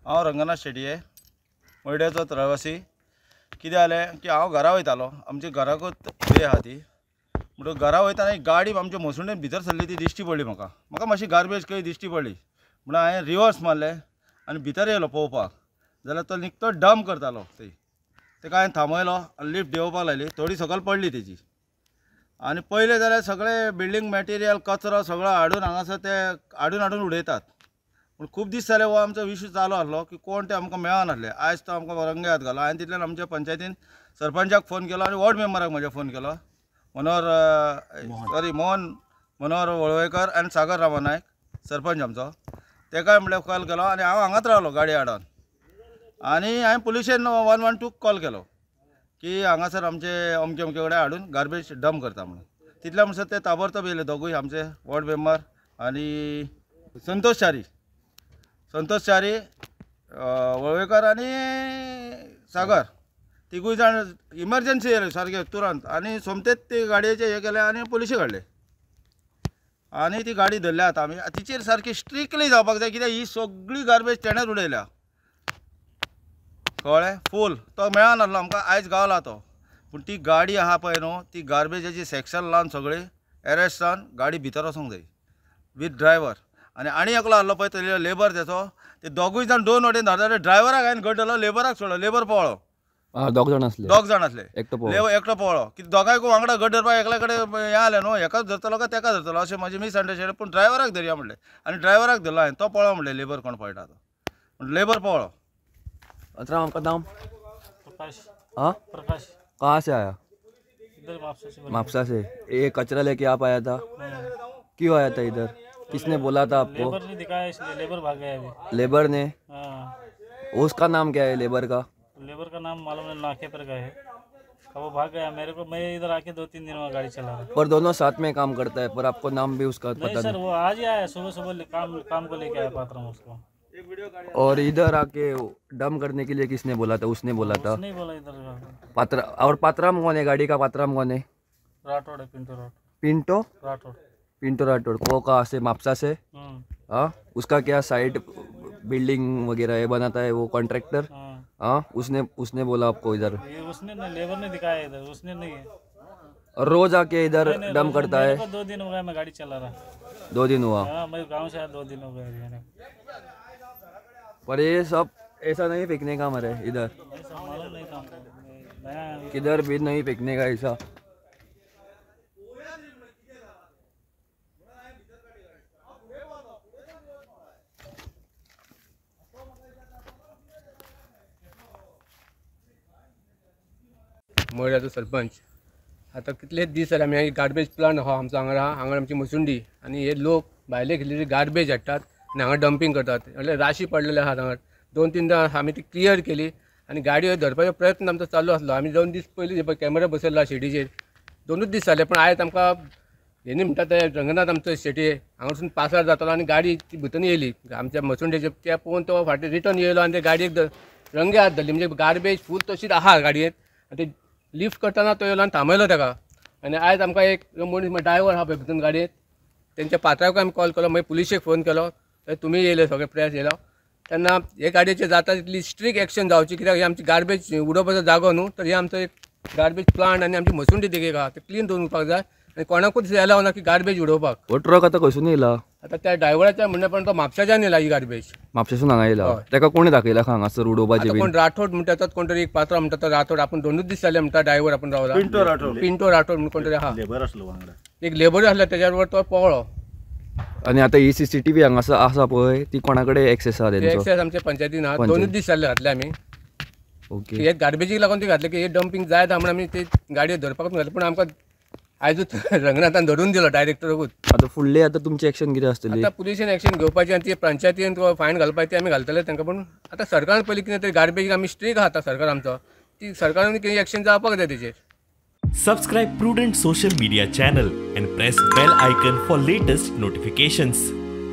हांव रंगनाथ शेटये, मयड्याचो रहिवासी. कितें जालें की हांव घरा वयतालो, आमच्या घराकूच वे आहा ती, म्हणटकच घरा वयतना एक गाडी आमच्या मसुंडेन भितर सरली ती दिश्टी पडली म्हाका. म्हाका मातशी गार्बेज खंय दिश्टी पडली म्हणून हांवें रिवर्स मारलें आनी भितर येयलो पळोवपाक, जाल्यार तो निकतो डंप करतालो थंय. ताका हांवें थांबयलो आनी लिफ्ट देंवोवपाक लायली, थोडी सकयल पडली तेजी. आनी पयलें जाल्यार सगळें बिल्डींग मटेरियल कचरो सगळो हाडून हांगासर ते हाडून हाडून उडयतात. पूण खूब दीस जाले हो आमचो इशू चालू आसलो की कोण ते आमकां मेळनासले. आयज तो आमकां रंगे हात घालो. हांवें तितल्यान आमच्या पंचायतीन सरपंचाक फोन केलो आनी वॉर्ड मेंबराक म्हज्या फोन केलो, मनोहर सॉरी मोहन मनोहर वळवयकर आनी सागर रामा नायक सरपंच आमचो, तेकाय म्हणल्यार कॉल केलो. आनी हांव हांगाच रावलो गाडी हाडून आनी हांवें पुलिशेन 112 कॉल केलो की हांगासर आमचे अमके अमके कडेन हाडून गार्बेज डंप करता म्हणून. तितल्या म्हणसर ते ताबडतोब येयले दोगूय आमचे वॉर्ड मेंबर आनी संतोष च्यारी, संतोष च्यारी वळवयकर आनी सागर, तिगूय जाण इमर्जन्सी येयले सारके तुरंत. आनी सोमतेच ते गाडयेचे हे केले आनी पुलिशे काडले आनी ती गाडी धरल्या. आतां आमी तिचेर सारकी स्ट्रिक्टली जावपाक जाय, कित्याक ही सगळी गार्बेज तेणेच उडयल्या, कळ्ळें. फूल तो मेळनासलो आमकां, आयज गावला तो. पूण ती गाडी आहा पळय न्हू, ती गार्बेजाची सेक्शन लावन सगळी एरेस्ट जावन गाडी भितर वचोंक जाय वीथ ड्रायवर. आनी आनी एकलो आहलो पळय तो लेबर तेचो, ते दोगूय जाण दोन वटेन धाडटा. ड्रायवराक हांवें घट धरलो, लेबराक सोडलो, लेबर पळ्ळो. दोग जाण आसले, दोग जाण आसले, एकटो एकटो पळ्ळो. कित्याक दोगांयकूय वांगडा घट धरपाक एकल्या कडेन हें जालें न्हू, हेकाच धरतलो काय तेका धरतलो अशें म्हजें मिसअंडरस्टँडींग. पूण ड्रायवराक धरया म्हणलें आनी ड्रायवराक धरलो हांवें, तो पळ्ळो म्हणलें लेबर कोण पळटा तो, पूण लेबर पळ्ळो. अच्छा, आपका नाम? प्रकाश. हाँ, प्रकाश. कहाँ से आया? इधर म्हापसा से. म्हापसा से. ये कचरा लेके आप आया था? क्यों आया था इधर? किसने बोला था आपको? लेबर ने दिखाया इसलिए, लेबर भाग गया अभी. लेबर ने? हाँ. उसका नाम क्या है लेबर का? लेबर का नाम मालूम नहीं, नाके पर गए है, वो भाग गया. मेरे को, मैं इधर आके 2-3 दिन में गाड़ी चला रहा. पर दोनों साथ में काम करता है, पर आपको नाम भी उसका नहीं पता सर, वो आज ही आया, सुबह सुबह काम काम को लेके आया पात्र उसको. और इधर आके डंप करने के लिए किसने बोला था? उसने बोला था? नहीं बोला इधर. पात्रा. और पात्राम कौन है गाड़ी का? पात्राम कौन है? राठौड़ है, पिंटो राठौड़. पिंटो राठौड़. पिंटो राठौड़ वो कहाँ से? म्हापसा से? हाँ, उसका क्या साइड बिल्डिंग वगैरह है बनाता है वो कॉन्ट्रैक्टर? हाँ, उसने उसने बोला आपको इधर? ये उसने नहीं, लेबर ने दिखाया इधर, उसने नहीं है. और रोज आके इधर डंप करता है? 2 दिन हो गया मैं गाड़ी चला रहा. 2 दिन हुआ? हाँ, मैं गाँव से आया, 2 दिन हो गया. पर ये सब ऐसा नहीं फेंकने का मरे इधर, किधर भी नहीं फेंकने का ऐसा. मयड्याचो सरपंच. आतां कितले दीस जाले आमी गार्बेज प्लांट आहा आमचो हांगा आहा, हांगा आमची मसुंडी आनी हे लोक भायले घेतलेली गार्बेज हाडटात आनी हांगा डंपींग करतात. म्हणल्यार राशी पडलेले आहात हांगा. 2-3 आमी ती क्लियर केली आनी गाडयो धरपाचो प्रयत्न आमचो चालू आसलो. आमी 2 दीस पयलीं कॅमेरा बसयलो शेडीचेर, 2 दीस जाले. पूण आयज आमकां हेणी म्हणटा ते रंगनाथ आमचो शेटये हांगासून पासार जातालो आनी गाडी ती भितर येयली आमच्या मसुंडेचेर, त्या पळोवन तो फाटीं रिटर्न येयलो आनी ते गाडयेक रंगे हात धरली. म्हणजे गार्बेज फूल तशीच आहा गाडयेंत आनी ते लिफ्ट करतना तो येयलो आनी थांबयलो ताका. आनी आयज आमकां एक मनीस ड्रायवर आहा पळय भितर गाडयेंत, तेंच्या पात्राक आमी कॉल केलो, मागीर पुलिशेक फोन केलो, तुमी येयले सगळे प्रेस येयलो. तेन्ना हे गाडयेचेर जाता तितली स्ट्रिक्ट एक्शन जावची, कित्याक ही आमची गार्बेज उडोवपाचो जागो न्हू, तर हे आमचो एक गार्बेज प्लांट आनी आमची मसुंडी देगेक आहा, ते क्लीन दवरुपाक जाय आनी कोणाकूच एलाव ना की गार्बेज उडोवपाक. हो ट्रक आतां खंयसून येयला? आतां त्या ड्रायव्हराच्या म्हणण्या प्रमाण तो म्हापशाच्यान येयला ही गार्बेज. म्हापशेसून हांगा येयला? ताका कोणी दाखयला हांगासर उडोवपाचें? कोण राठोड म्हणटा तो, कोण तरी एक पात्रा म्हणटा तो राठोड, आपूण 2 दीस जाले म्हणटा ड्रायव्हर आपूण रावला, पिंटो राठोड, पिंटो राठोड म्हणून कोण तरी आहा, लेबर आसलो वांगडा, एक लेबर आसलो तेज्या बरोबर तो पळ्ळो. आनी आतां ही सीसीटीव्ही हांगासर आसा पळय, ती कोणा कडेन एक्सेस आहा तेंचो? एक्सेस आमच्या पंचायतीन आहा. 2 दीस जाले घातले आमी. ओके. हे गार्बेजीक लागून ती घातले की हे डंपींग जायत म्हणून आमी ते गाडयो धरपाकूच घातले, पूण आमकां आयजूच रंगनाथान धरून दिलो डायरेक्टराकूच. आतां फुडले आतां तुमची एक्शन कितें आसतली? आतां पुलिशेन एक्शन घेवपाची आनी ती पंचायतीन फायन घालपाची आमी घालतले तांकां. पूण आतां सरकारान पयलीं कितें तरी गार्बेजीक आमी स्ट्रीक आहा आतां सरकार आमचो, ती सरकारान कितें एक्शन जावपाक जाय तेजेर. Subscribe Prudent Social Media channel and press bell icon for latest notifications.